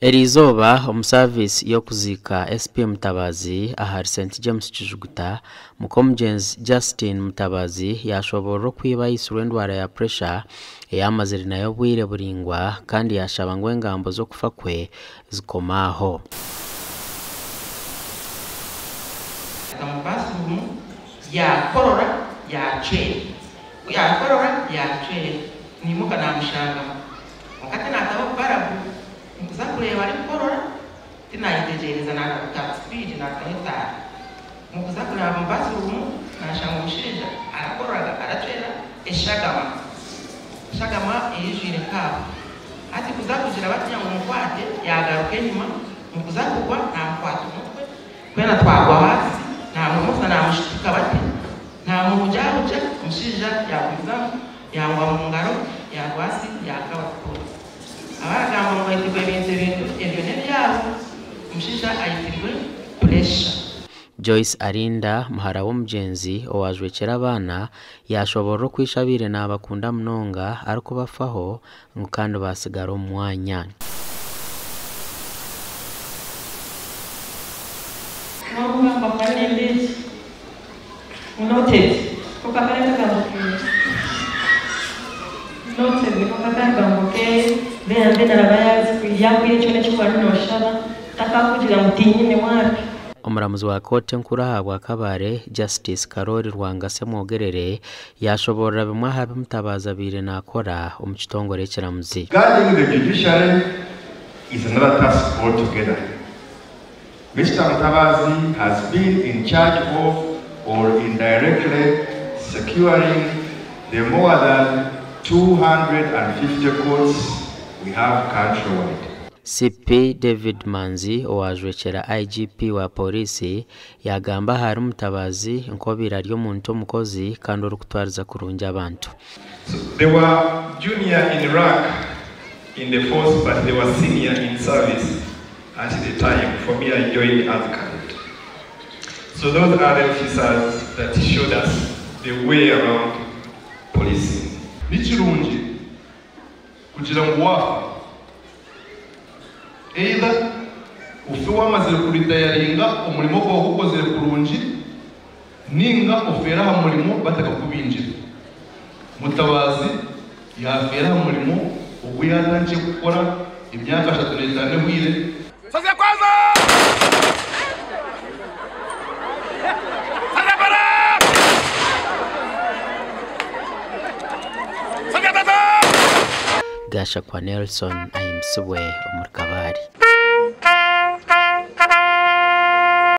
Eriizooba omu saaviisi y'okuziika SP Mutabazi ahari St James Kijuguta, muk'omugyenzi Justine Mutabazi yaashoboorora oku iba aitsirwe endwara ya puresha ei amazire nayo obwire buraingwa kandi yaashaba ngu engambo z'okufa kwe zikome aho. Naaza mu bathroom yaakorora yaacwera, ku yaakorora yaacwera naimuka naamushangamu kwonka tinaataho barabu Nkuza kureeba arikukorora, tinayetegyereza nagaruka speed nataho etaara. Mukuza kureeba omu bathroom nashanga omushaija arakorora aracwera eshagama, eshagama eyijwire cup. Hati kuza kugira batinya ngu mukwate yagaruka enyima, mukuza kugwa namukwata omutwe twena twagwa ahansi namwimusa namushituka bati namuhujahuja omushaija yagumizamu yangwa mungaro yagwa ahansi yakaba sports. Abaragamba ngu baitirwe ebintu ebintu ebyo n'ebyabo, omushaija aitirwe puresha. Joyce Arinda, muhara w'omugyenzi owaajwekyera abaana, yaashoboorora oku ishe abaire naabakunda munonga arikubafaho ngu kandi baatsigara omu mwanya. N'okugamba ngu nari eki ngu noted kwonka kari akagambo ke noted niko akagambo ke then then araba yakuha kyona eki waaba noshaba takakugira ngu tinyine wapi. Omuramuzi wa kooti enkuru ahabwa Kabale, Justice Karoli Rwanga Ssemwogerere yaashoboorora bimwe aha bi Mutabazi abaire naakora omu kitongore ekiramuzi. Guarding the judiciary is another task altogether. Mister Mutabazi has been in charge of or indirectly securing the more than 250 courts we have countrywide. CP David Manzi owaajwekyera IGP wa Pooriisi yaagamba ahari Mutabazi nk'obaire ari omuntu omukozi kandi orikutwariza kurungi abantu. So they were junior in rank in the force but they were senior in service at the time for me I joined as cadet. So those are the officers that showed us the way around policing. Ni kirungi kugira ngu waafa, either ofe waamazire kuritayaringa omurimo gwawe ogukozire kurungi, nainga ofeere aha murimo batakakubingire. Mutabazi yaafeera aha murimo ogu yaatandikire kukora emyaka 35 ehweire. Gashakwa Nelson ahimbisibwe omuri Kabale.